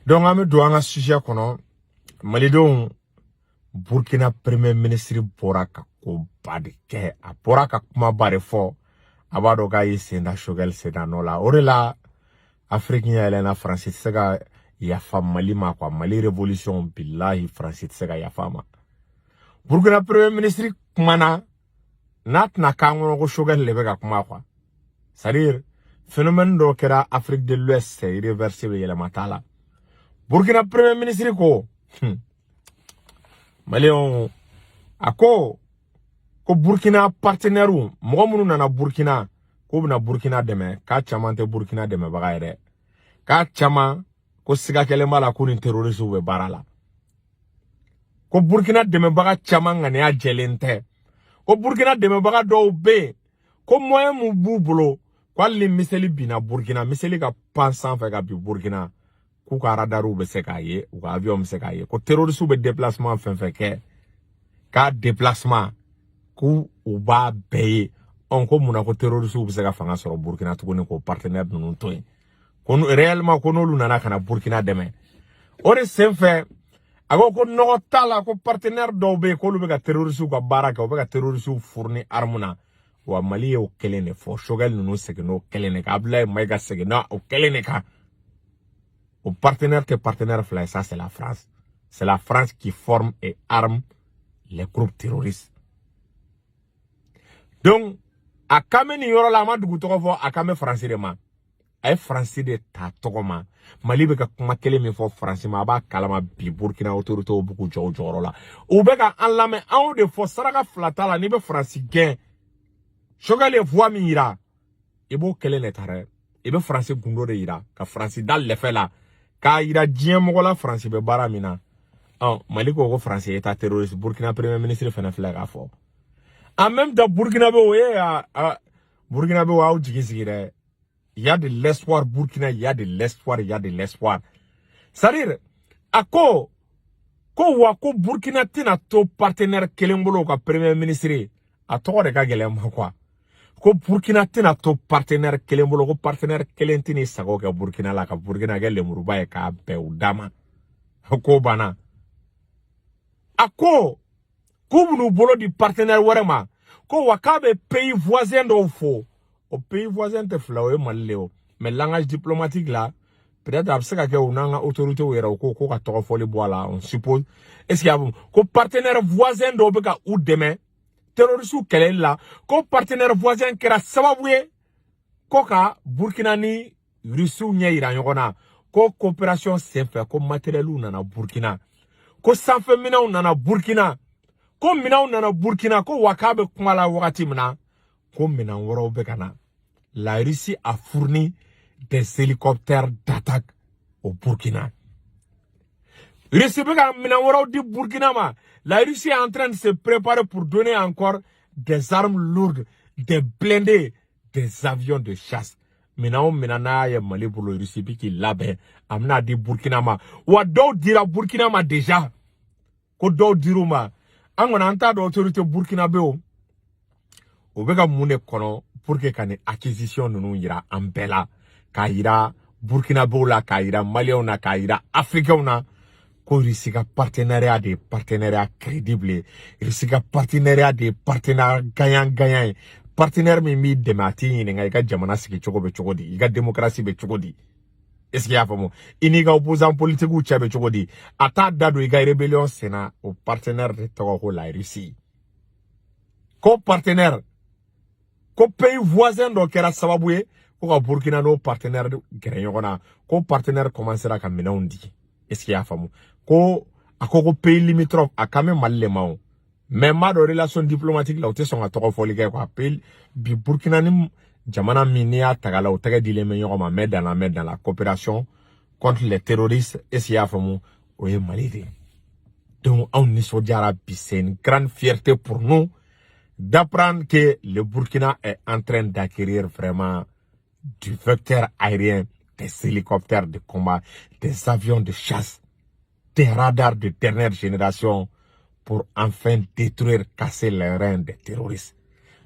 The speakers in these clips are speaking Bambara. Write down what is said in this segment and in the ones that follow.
Donc an bɛ don an ka sujet kɔnɔ. Malidenw, Burkina premier ministre bɔra ka koba de kɛ, a bɔra ka kumaba de fɔ. A b'a dɔn k'a y'i sen da Choguel sen da nɔ la. O de la Afrique ɲɛ yɛlɛnna. Faransi tɛ se ka yafa Mali ma quoi. Mali révolution, bilahi, Faransi tɛ se ka yafa a ma. Burkina premier ministre kumana n'a tɛna k'an kɔnɔ ko Choguel de bɛ ka kuma quoi. C'est à dire, phénomène dɔ kɛra Afrique de l'Ouest, c'est irréversible, yɛlɛma t'a la. Burkina premier ministre ko, Maliyɛnw, a ko ko Burkina partenaire, mɔgɔ minnu nana Burkina k'u bɛna Burkina dɛmɛ, k'a caman tɛ Burkina dɛmɛbaga ye dɛ. K'a caman ko siga kɛlen b'a la ko ni terroriste bɛ baara la. Ko Burkina dɛmɛbaga caman ŋaniya jɛlen tɛ. Ko Burkina dɛmɛbaga dɔw bɛ yen, ko moyen mun b'u bolo, ko hali ni missile binna Burkina, missile ka pan sanfɛ ka bin Burkina, k'u ka radarw bɛ se k'a ye, u ka avion bɛ se k'a ye. Ko terroriste bɛ déplacement fɛn fɛn kɛ, k'a déplacement, k'u u b'a bɛɛ ye. Ɔn, ko munna ko terroriste bɛ se ka fanga sɔrɔ Burkina tuguni k'o partenaire ninnu to yen? Ko réellement, ko n'olu nana ka na Burkina dɛmɛ, o de senfɛ a ko ko nɔgɔ t'a la, ko partenaire dɔw bɛ yen k'olu bɛ ka terroriste ka baara kɛ, u bɛ ka terroriste fournir arme na. Wa Mali ye o kelen de fɔ. Choguel ninnu seginna o kelen de kan, Abdoulaye Maïga seginna o kelen de kan. O partenaire tɛ partenaire fila ye, ça c'est la France. C'est la France qui forme et arme les groupes terroristes. Donc a kan bɛ nin yɔrɔ la, a ma dugu tɔgɔ fɔ, a kan bɛ Faransi de ma. A ye Faransi de ta tɔgɔ ma. Mali bɛ ka kuma kelen min fɔ Faransi ma, a b'a kalama. Bi Burkina autorités b'u k'u jɔ u jɔyɔrɔ la, u bɛ ka an lamɛn. Anw de fɔ saraka fila t'a la. N'i bɛ Faransi gɛn, Choguel ye voie min yira, i b'o kelen de ta dɛ. I bɛ Faransi gundo de yira, ka Faransi da lɛfɛ la, k'a yira diɲɛ mɔgɔ la Faransi bɛ baara min na. Ɔ, Mali ko ko Faransi ye état terroriste. Burkina premier ministre fana filɛ k'a fɔ. En même temps, Burkina bɛ o ye a Burkina bɛ aw jigi sigi dɛ. Il y a de l'espoir, Burkina, il y a de l'espoir, il y a de l'espoir. C'est-à-dire, a ko ko wa ko Burkina tɛna to partenaire kelen bolo. Ka premier ministre a tɔgɔ de ka gɛlɛn ma quoi. Ko Burkina tɛna to partenaire kelen bolo, ko partenaire kelen tɛn'i sago kɛ Burkina la, ka Burkina kɛ lemuruba ye k'a bɛn u da ma. Ko banna. A ko k'u bɛn'u bolo di partenaire wɛrɛ ma. Ko wa k'a bɛ pays voisin dɔw fo. O pays voisin tɛ fila, o ye Mali le o. Mais langage diplomatique la, peut-être a bɛ se ka kɛ u n'an ka autorités yɛrɛ, u ko ko ka tɔgɔ fɔli bɔ a la, on suppose. Est ce que a ko partenaire voisin dɔw bɛ ka u dɛmɛ terroriste kɛlɛli la, ko partenaire voisin kɛra sababu ye ko ka Burkina ni Rusiw ɲɛ yira ɲɔgɔn na, ko coopération senfɛ, ko matériel nana Burkina, ko sanfɛ minɛnw nana Burkina, ko minɛnw nana Burkina. Ko wa k'a bɛ kuma la wagati min na, ko minɛn wɛrɛw bɛ ka na. La Russie a fourni des hélicoptères d'attaque au Burkina. Russie bɛ ka minɛn wɛrɛw di Burkina ma. La Russie est en train de se préparer pour donner encore des armes lourdes, des blindés, des avions de chasse. Minɛn o minɛn n'a ye Mali bolo, Russie bi k'i labɛn, a bɛna di Burkina ma. Wa dɔw dira Burkina ma déjà, ko dɔw dir'u ma. An kɔni an t'a dɔn autorité burkinabé o, u bɛ ka mun de kɔnɔ pour que ka nin acquisition ninnu yira an bɛɛ la, k'a yira burkinabéw la, k'a yira maliyɛnw na, k'a yira africains na ko Russie ka partenariat de ye partenariat crédible ye, Russie ka partenariat de ye partenariat gagnant gagnant ye, partenaire min b'i dɛmɛ, a t'i ɲininka i ka jamana sigi cogo bɛ cogo di, i ka démocratie bɛ cogo di. Est ce que i y'a faamu? I n'i ka opposant politique cɛ bɛ cogo di? A t'a da don i ka rébellion senna. O partenaire de tɔgɔ ko la Russie. Ko partenaire, ko pays voisin dɔ kɛra sababu ye ko ka Burkina n'o partenaire gɛrɛ ɲɔgɔn na, ko partenaire commencera ka minɛnw di. Est ce que i y'a faamu? Ko a ko ko pays limitrophe, a kan bɛ Mali le ma o. Mais n b'a dɔn relation diplomatique la, u tɛ sɔn ka tɔgɔ fɔli kɛ quoi. Pays bi, Burkina ni jamana min n'i y'a ta k'a la, u tɛgɛ dilen bɛ ɲɔgɔn ma, main dans la main dans la coopération contre les terroristes. Est ce que i y'a faamu? O ye Mali de ye. Donc anw nisɔndiyara bi. C'est une grande fierté pour nous d'apprendre que le Burkina est en train d'acquérir vraiment du vecteur aérien, des hélicoptères de combat, des avions de chasse, des radars de dernière génération pour enfin détruire, casser les reins des terroristes.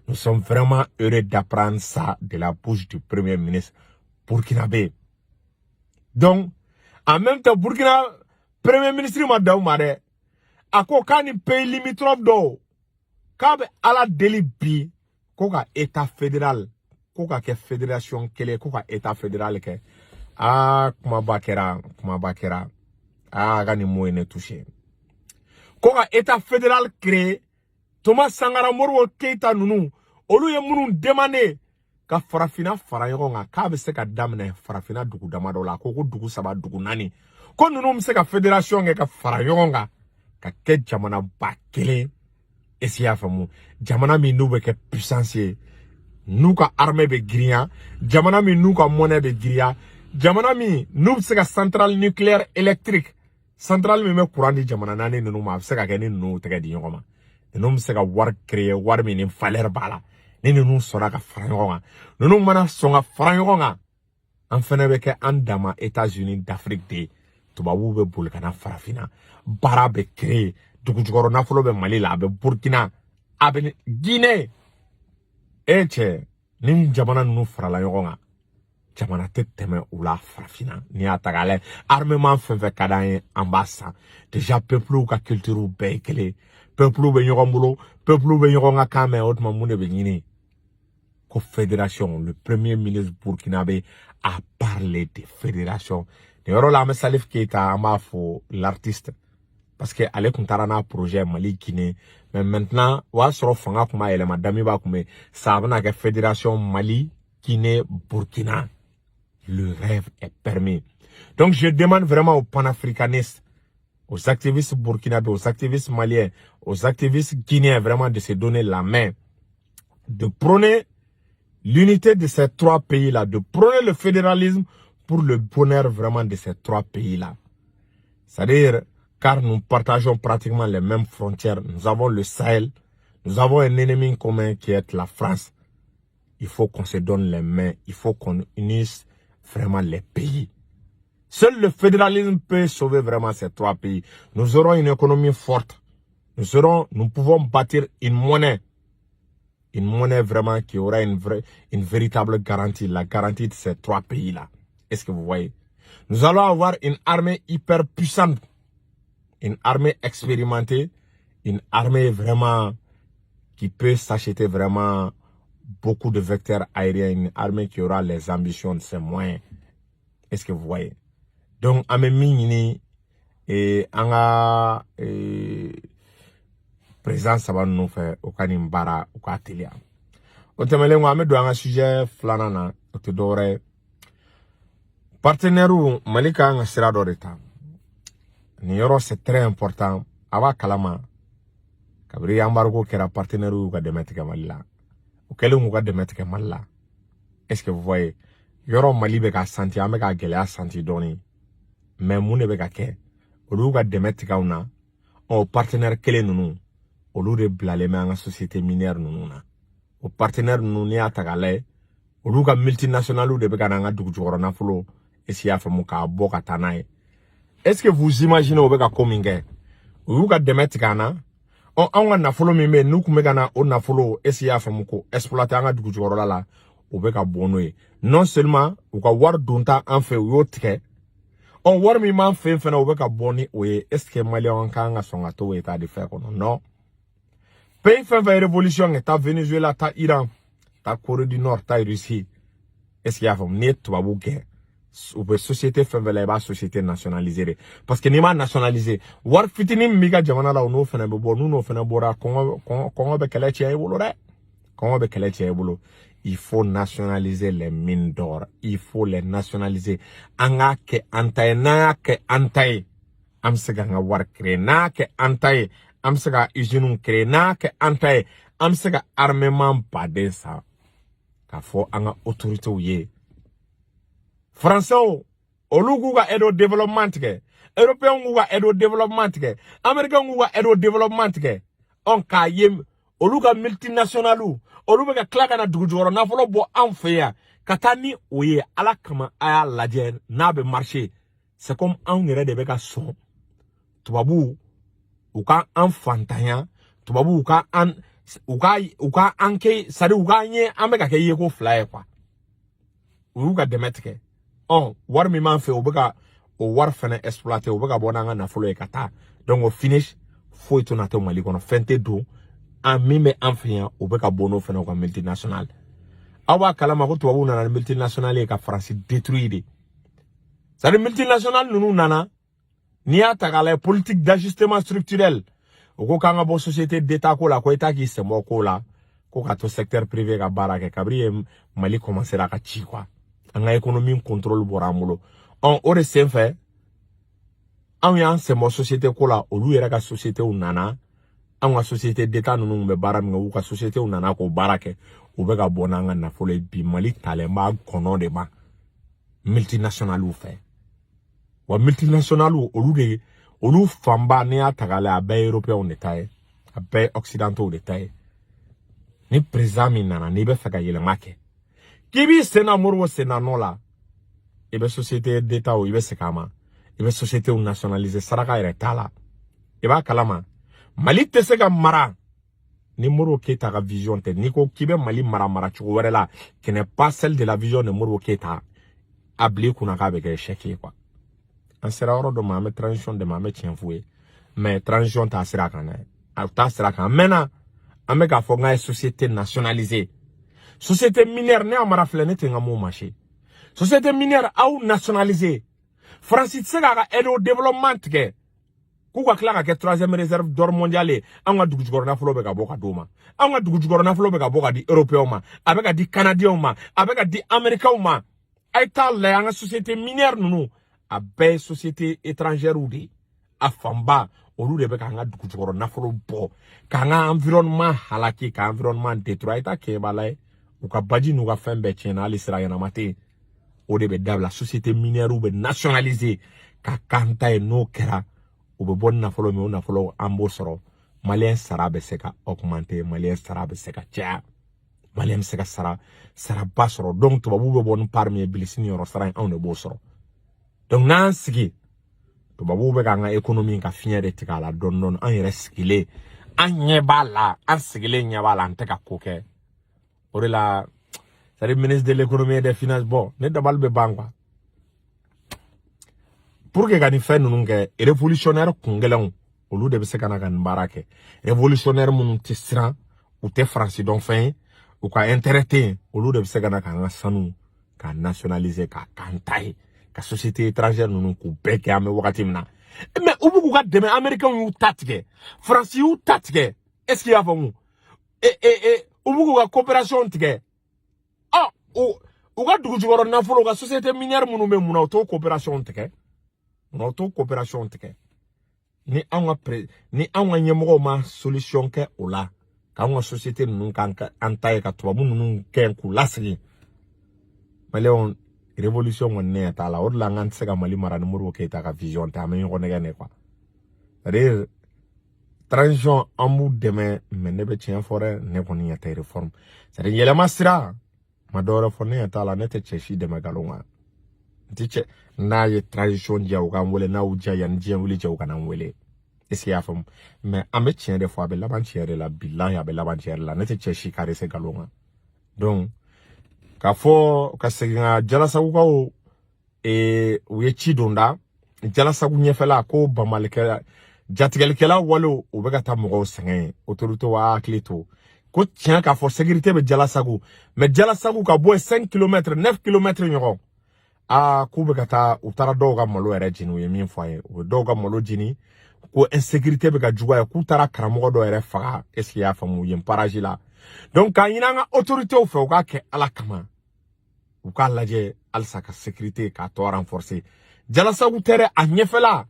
Nous sommes vraiment heureux d'apprendre ça de la bouche du premier ministre burkinabé. Donc, En même temps, Burkina premier ministre ma dan o ma dɛ, a ko k'a ni pays limitrophe dɔw, k'a bɛ Ala deli bi ko ka état fédéral, ko ka kɛ fédération kelen, ko ka état fédéral kɛ. Aa, kumaba kɛra, kumaba kɛra. Aa, a ka nin mot ye ne touché. Ko ka état fédéral créer. Thomas Sankara, Modibo Keita ninnu, olu ye minnu demandé ka farafinna fara ɲɔgɔn kan, k'a bɛ se ka daminɛ farafinna dugu damadɔ la. A ko ko dugu saba, dugu naani, ko ninnu bɛ se ka fédération kɛ ka fara ɲɔgɔn kan ka kɛ jamanaba kelen. Est-ce que i y'a faamu? Jamana min n'u bɛ kɛ puissance ye, n'u ka armée bɛ girinya, jamana min n'u ka monnaie bɛ girinya, jamana min n'u bɛ se ka centrale nucléaire électrique, centrale min bɛ courant di jamana naani ninnu ma, a bɛ se ka kɛ ni ninnu tɛgɛ di ɲɔgɔn ma. Ninnu bɛ se ka wari créer, wari min ni valeur b'a la. Ni ninnu sɔnna ka fara ɲɔgɔn kan, ninnu mana sɔn ka fara ɲɔgɔn kan, an fɛnɛ bɛ kɛ an dama États-Unis d'Afrique de ye. Tubabuw bɛ boli ka na farafinna, baara bɛ créer, dugujukɔrɔ nafolo bɛ Mali la, a bɛ Burkina, a bɛ Guinée. E cɛ, ni jamana ninnu farala ɲɔgɔn kan, jamana tɛ tɛmɛ u la farafinna. N'i y'a ta k'a lajɛ, armement fɛn fɛn ka d'an ye, an b'a san. Déjà, peuple ka culture bɛɛ ye kelen, peuple bɛ ɲɔgɔn bolo, peuple bɛ ɲɔgɔn ka kan mɛn. O tuma, mun de bɛ ɲini? Ko fédération. Le premier ministre burkinabé a parlé de fédération. Nin yɔrɔ la, an bɛ Salif Keita, an b'a fo, l'artiste, parce que ale tun taara n'a projet Mali, Guinée, mais maintenant o y'a sɔrɔ fanga kun b'a yɛlɛma, Damiba kun bɛ sa, a bɛna kɛ fédération Mali, Guinée, Burkina. Le rêve est permis. Donc je demande vraiment aux panafricanistes, aux activistes burkinabés, aux activistes maliens, aux activistes guinéens, vraiment de se donner la main, de prôner l'unité de ces trois pays-là, de prôner le fédéralisme pour le bonheur vraiment de ces trois pays-là. C'est-à-dire, car nous partageons pratiquement les mêmes frontières, nous avons le Sahel, nous avons un ennemi commun qui est la France. Il faut qu'on se donne les mains, il faut qu'on unisse vraiment les pays. Seul le fédéralisme peut sauver vraiment ces trois pays. Nous aurons une économie forte. Nous pouvons bâtir une monnaie vraiment qui aura une véritable garantie, la garantie de ces trois pays-là. Est-ce que vous voyez? Nous allons avoir une armée hyper puissante, une armée expérimentée, une armée vraiment qui peut s'acheter vraiment beaucoup de vecteurs aériens, une armée qui aura les ambitions de ses moyens. Est-ce que vous voyez? Donc, an bɛ min ɲini an ka président saba ninnu fɛ, u ka nin baara, u k'a teliya. O tɛmɛnen kɔ, an bɛ don an ka sujet filanan na. O tɛ dɔwɛrɛ ye, partenaire. Mali ka kan ka sira dɔ de ta nin yɔrɔ, c'est très important. A b'a kalama, kabini embargo kɛra, partenaire y'u ka dɛmɛ tigɛ Mali la. O kɛlen k'u ka dɛmɛ tigɛ Mali la, est-ce que vous voyez? Yɔrɔ Mali bɛ ka santi, an bɛ ka gɛlɛya santi dɔɔni. Mais mun de bɛ ka kɛ? Olu y'u ka dɛmɛ tigɛ anw na. Ɔ, partenaire kelen ninnu, olu de bilalen bɛ an ka société minière ninnu na. O partenaire ninnu, n'i y'a ta k'a lajɛ, olu ka multinationales de bɛ ka na an ka dugu jukɔrɔ nafolo, est-ce que i y'a faamu, k'a bɔ ka taa n'a ye. Est-ce que vous imaginez? O bɛ ka ko min kɛ, u y'u ka dɛmɛ tigɛ an na. Ɔ, anw ka nafolo min bɛ yen, n'u tun bɛ ka na o nafolo, est-ce que i y'a faamu, ko exploiter an ka dugu jukɔrɔla la, u bɛ ka bɔ n'o ye. Non seulement u ka wari donta an fɛ, u y'o tigɛ, ɔ, wari min b'an fɛ yen fɛnɛ, u bɛ ka bɔ ni o ye. Est ce que maliyɛnw kan ka sɔn ka to o état de fait kɔnɔ? Non. Pays fɛn fɛn révolution kɛ, taa Venezuela, taa Iran, taa Corée du Nord, taa Russie, est ce que i y'a faamu, n'i ye tubabu gɛn, u bɛ société fɛn fɛn la, i b'a société nationaliser de, parce que n'i m'a nationaliser, wari fitinin min b'i ka jamana la, o n'o fɛnɛ bɛ bɔ. N'u n'o fɛnɛ bɔra, kɔngɔ, kɔngɔ bɛ kɛlɛ tiɲɛ i bolo dɛ, kɔngɔ bɛ kɛlɛ tiɲɛ i bolo. Il faut nationaliser les mines d'or, il faut les nationaliser. An k'a kɛ an ta ye. N'an y'a kɛ an ta ye, an bɛ se k'an ka wari créer. N'an y'a kɛ an ta ye, an bɛ se ka usines créer. N'an y'a kɛ an ta ye, an bɛ se ka armement baden san. K'a fɔ an ka autorités ye, Français olu k'u ka aide au développement tigɛ, Européens k'u ka aide au développement tigɛ, Américains k'u ka aide au développement tigɛ. Ɔn, k'a ye olu ka multinationales, olu bɛ ka tila ka na dugu jukɔrɔ nafolo bɔ anw fɛ yan ka taa ni o ye. Ala kama, a y'a lajɛ n'a bɛ marcher. C'est comme anw yɛrɛ de bɛ ka sɔn tubabuw u ka an fantanya, tubabuw ka an u ka an kɛ, c'est à dire u k'an ye, an bɛ ka kɛ yeko fila ye quoi. U y'u ka dɛmɛ tigɛ. Ɔn, wari min b'an fɛ, u bɛ ka o bɔ. o wari fɛnɛ exploiter. U bɛ ka bɔ n'an ka nafolo ye ka taa. Donc au finish, foyi tɛna to Mali kɔnɔ, fɛn tɛ don an min bɛ an fɛ yan. U bɛ ka bɔ n'o fɛnɛ u ka multinational. Aw b'a kalama ko tubabuw nana ni multinational ye ka Faransi détruire de. C'est à dire, multinational ninnu nana, n'i y'a ta k'a lajɛ, politique d'ajustement structurel, u ko k'an ka bɔ société d'État ko la, ko État k'i sen bɔ ko la, ko ka to secteur privé ka baara kɛ. Kabiri ye Mali commencé ka ci quoi, an ka économie contrôle bɔra an bolo. Ɔn, o de sen fɛ, anw y'an sen bɔ société ko la. Olu yɛrɛ ka sociétéw nana, anw ka société d'État ninnu bɛ baara min kɛ, u ka sociétéw nana k'o baara kɛ. U bɛ ka bɔ n'an ka nafolo ye. Bi, Mali talen b'a gɔnɔ de ma multinationaliw fɛ. Wa multinationaliw, olu de, olu fanba, n'i y'a ta k'a lajɛ, a bɛɛ ye Européens de ta ye, a bɛɛ ye Occidentaux de ta ye. Ni président min nana, n'i bɛ fɛ ka yɛlɛma kɛ, k'i b'i sen na Modibo sen na nɔ la, i bɛ société d'État, i bɛ segin a ma, i bɛ société nationaliser. Saraka yɛrɛ t'a la. I b'a kalama, Mali tɛ se ka mara ni Modibo Keita ka vision tɛ. N'i ko k'i bɛ Mali mara maracogo wɛrɛ la qui n'est pas celle de la vision de Modibo Keita, a bila i kunna k'a bɛ kɛ échec ye quoi. An sera yɔrɔ dɔ ma, an bɛ transition dɛmɛ, an bɛ tiɲɛ f'u ye, mais transition t'a sira kan dɛ, a t'a sira kan. An mɛnna, an bɛ k'a fɔ n k'a ye société nationalisée, société minière. Ne Amara filɛ, ne tɛ n ka mun marché société minière aw nationalisée. Faransi tɛ se k'a ka aide au développement tigɛ k'u ka tila ka kɛ troisième réserve d'or mondiale ye. An ka dugu jukɔrɔ nafolo bɛ ka bɔ ka d'o ma, an ka dugu jukɔrɔ nafolo bɛ ka bɔ ka di Européens ma, a bɛ ka di Canadiens ma, a bɛ ka di Américains ma. A ye taa lajɛ, an ka société minière ninnu, a bɛɛ ye société étrangère de ye. A fanba, olu de bɛ k'an ka dugu jukɔrɔ nafolo bɔ, k'an ka environnement halaki, ka environnement détruire. A ye taa Kɛɲɛba lajɛ, u ka baji n'u ka fɛn bɛɛ tiɲɛna, hali sira ɲɛnama tɛ yen. O de bɛ dabila, société minière bɛ nationaliser ka k'an ta ye. N'o kɛra, u bɛ bɔ ni nafolo min, o nafolo an b'o sɔrɔ. Maliyɛn sara bɛ se ka augmenter, maliyɛn sara bɛ se ka caya, maliyɛn bɛ se ka sara saraba sɔrɔ. Donc tubabuw bɛ bɔ ni part min ye, bilisi ni yɔrɔ sara in, anw de b'o sɔrɔ. Donc n'an sigi, tubabuw bɛ k'an ka économie ka fiɲɛ de tigɛ a la dɔɔni dɔɔni. An yɛrɛ sigilen, an ɲɛ b'a la, an sigilen ɲɛ b'a la, an tɛ ka ko kɛ. O de la, c'est à dire, ministre de l'Économie et des Finances, bon, ne dabali bɛ ban quoi. Pour que ka nin fɛn ninnu kɛ, révolutionnaire kun gɛlɛnw, olu de bɛ se ka na ka nin baara kɛ. Révolutionnaire minnu tɛ siran, u tɛ Faransi dɔn fɛn ye, u ka intérêt tɛ yen, olu de bɛ se ka na k'an ka sanu k'a nationaliser, k'a k'an ta ye, ka société étrangère ninnu k'u bɛɛ kɛ. An bɛ wagati min na, mais u b'u k'u ka dɛmɛ, Américains y'u ta tigɛ, Faransi y'u ta tigɛ, est ce que i y'a faamu? E e e u b'u k'u ka coopération tigɛ. Ɔ, u ka dugu jukɔrɔ nafolo, u ka société minière minnu bɛ mun na, u t'o coopération tigɛ? Munna u t'o coopération tigɛ? Ni anw ka ɲɛmɔgɔw ma solution kɛ o la, k'anw ka société ninnu k'an an ta ye, ka tubabu ninnu kɛ k'u lasigi, maliyɛnw, révolution kɔni, ne ɲɛ t'a la. O de la, an k'an tɛ se ka Mali mara ni Modibo Keita ka vision tɛ. An bɛ ɲɔgɔn nɛgɛ de quoi. C'est à dire, transition, an b'u dɛmɛ, mais ne bɛ tiɲɛ fɔ dɛ, ne kɔni ɲɛ tɛ réforme, c'est à dire yɛlɛma sira ma. Dɔ wɛrɛ fɔ, ne ɲɛ t'a la. Ne tɛ cɛ si dɛmɛ nkalon kan, n tɛ cɛ. N'a ye transition diya, u k'an wele. N'a y'u diya, yanni diɲɛ wuli cɛ, u kana n wele. Est ce que i y'a faamu? Mais an bɛ tiɲɛ de fɔ, a bɛ laban tiɲɛ de la. Bilahi, a bɛ laban tiɲɛ de la. Ne tɛ cɛ si caresser nkalon kan. Donc k'a fɔ ka segin ka Jalasagukaw, u ye ci don da Jalasagu ɲɛfɛla ko bamalikɛla, jatigɛlikɛla walew, u bɛ ka taa mɔgɔw sɛgɛn yen. Autorité b'a hakili to ko tiɲɛ k'a fɔ sécurité bɛ Jalasagu, mais Jalasagu ka bɔ yen 5 km, 9 km ɲɔgɔn, aa, k'u bɛ ka taa, u taara dɔw ka malo yɛrɛ jeni. U ye min fɔ an ye, u bɛ dɔw ka malo jeni, ko insécurité bɛ ka juguya, k'u taara karamɔgɔ dɔ yɛrɛ faga. Est ce que i y'a faamu? Yen parage la. Donc k'a ɲini an ka autorités fɛ, u k'a kɛ Ala kama, u k'a lajɛ halisa ka sécurité k'a tɔ renforcer. Jalasagu tɛ dɛ, a ɲɛfɛla,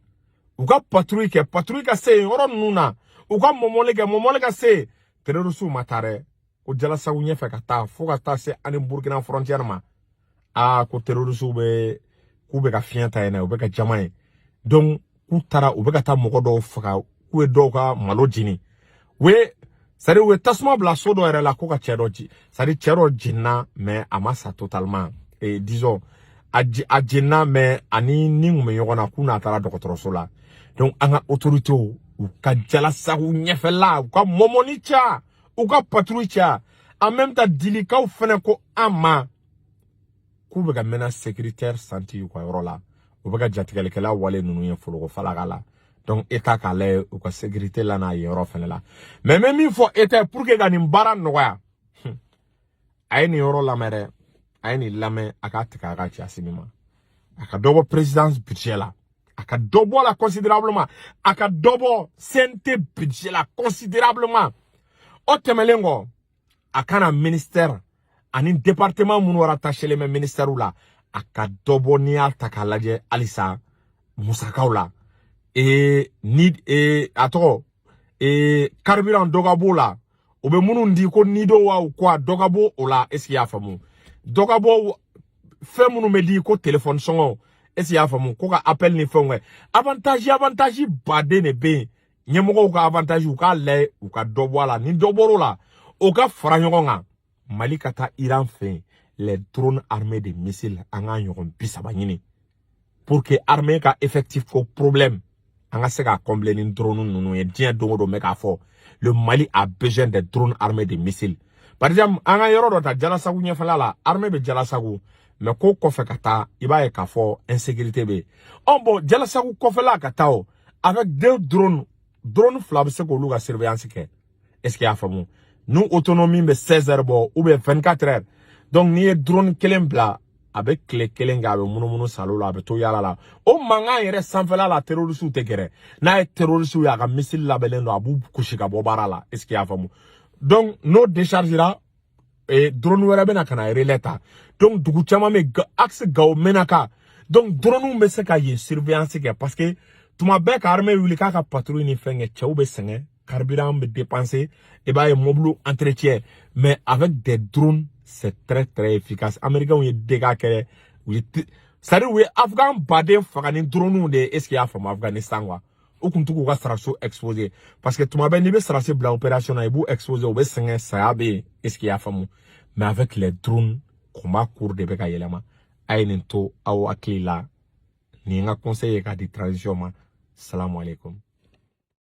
u ka patrouille kɛ, patrouille ka se yen yɔrɔ ninnu na, u ka mɔmɔli kɛ, mɔmɔli ka se yen. Terroriste ma taa dɛ, ko Jalasagu ɲɛfɛ ka taa fo ka taa se ani Burkina frontière ma. Aa, ko terroriste bɛ, k'u bɛ ka fiɲɛ ta yen dɛ, u bɛ ka jama ye. Donc k'u taara, u bɛ ka taa mɔgɔ dɔw faga, k'u ye dɔw ka malo jeni, u ye, c'est à dire, u ye tasuma bila so dɔ yɛrɛ la, ko ka cɛ dɔ ji, c'est à dire, cɛ dɔ jenina, mais a ma sa totalement. Et disons, a jenina, mais ani ni kun bɛ ɲɔgɔn na, k'u n'a taara dɔgɔtɔrɔso la. Donc an ka autorités, u ka Jalasagu ɲɛfɛla, u ka mɔmɔni caya, u ka patrouille caya. En même temps, Dilikaw fɛnɛ ko an ma k'u bɛ ka menace sécuritaire sentir u ka yɔrɔ la. U bɛ ka jatigɛlikɛla wale ninnu ye foroko falaka la. Donc État k'a lajɛ u ka sécurité la n'a yen yɔrɔ fɛnɛ la. Mais n bɛ min fɔ État ye pour que ka nin baara nɔgɔya, a ye nin yɔrɔ lamɛn dɛ, a ye nin lamɛn, a k'a tigɛ a ka ci Assimi ma. A ka dɔ bɔ présidence budget la, a ka dɔ bɔ la considérablement, a ka dɔ bɔ CNT budget la considérablement. O tɛmɛnen kɔ, a kana ministère ani département minnu rattaché bɛ ministère la, a ka dɔ bɔ. N'i y'a ta k'a lajɛ halisa musakaw la, ni a tɔgɔ carburant, dɔ ka b'o la. U bɛ minnu di ko nido wa quoi, dɔ ka bɔ o la. Est ce que i y'a faamu? Dɔ ka bɔ fɛn minnu bɛ di ko téléphone sɔngɔ, est ce que i y'a faamu, ko ka appel ni fɛnw kɛ. Avantage baden de bɛ yen. Ɲɛmɔgɔw ka avantage, u k'a lajɛ u ka dɔ bɔ a la. Ni dɔ bɔr'o la, o ka fara ɲɔgɔn kan, Mali ka taa Iran fɛ yen, les drones armés de missiles, an k'a ɲɔgɔn 30 ɲini pour que armée ka effectif ko problème, an ka se ka combler ni drone ninnu ye. Diɲɛ don o don, bɛ k'a fɔ le Mali a besoin des drones armés de missiles. Par exemple, an ka yɔrɔ dɔ ta, Jalasagu ɲɛfɛla la, armée bɛ Jalasagu, mais ko kɔfɛ ka taa, i b'a ye k'a fɔ insécurité bɛ yen. Ɔ bon, Jalasagu kɔfɛla ka taa, o avec deux drones, drone 2 bɛ se k'olu ka surveillance kɛ. Est ce que i y'a faamu? N'u autonomie bɛ 16 heures bɔ ou bien 24 heures, donc n'i ye drone kelen bila, a bɛ tile kelen kɛ, a bɛ munumunu salo la, a bɛ to yaala la. O mankan yɛrɛ sanfɛla la, terroriste tɛ gɛrɛ n'a ye. Terroriste ye, a ka missile labɛnnen don, a b'u gosi ka bɔ baara la. Est ce que i y'a faamu? Donc n'o déchargera, drone wɛrɛ bɛ na ka na relais ta. Donc dugu caman bɛ axe Gao Menaka, donc drone bɛ se ka yen surveillance kɛ, parce que tuma bɛɛ ka armée wuli k'a ka patrouille ni fɛn kɛ, cɛw bɛ sɛgɛn, carburant bɛ dépenser, i b'a ye, mobile entretien. Mais avec des drones, c'est très très efficace. Américains ye dégâts kɛ, u ye, c'est à dire u ye Afghan baden faga ni drone de ye. Est ce que i y'a faamu? Afghanistan quoi, u kun t'u ka saraso exposer, parce que tuma bɛɛ n'i bɛ sarasi bila opération na, i b'u exposer, u bɛ sɛgɛn, saya bɛ yen. Est ce que i y'a faamu? Mais avec les drones, combat cours de bɛ ka yɛlɛma. A ye nin to aw hakili la. Nin ye n ka conseil ye k'a di transition ma. Salamu aleykum.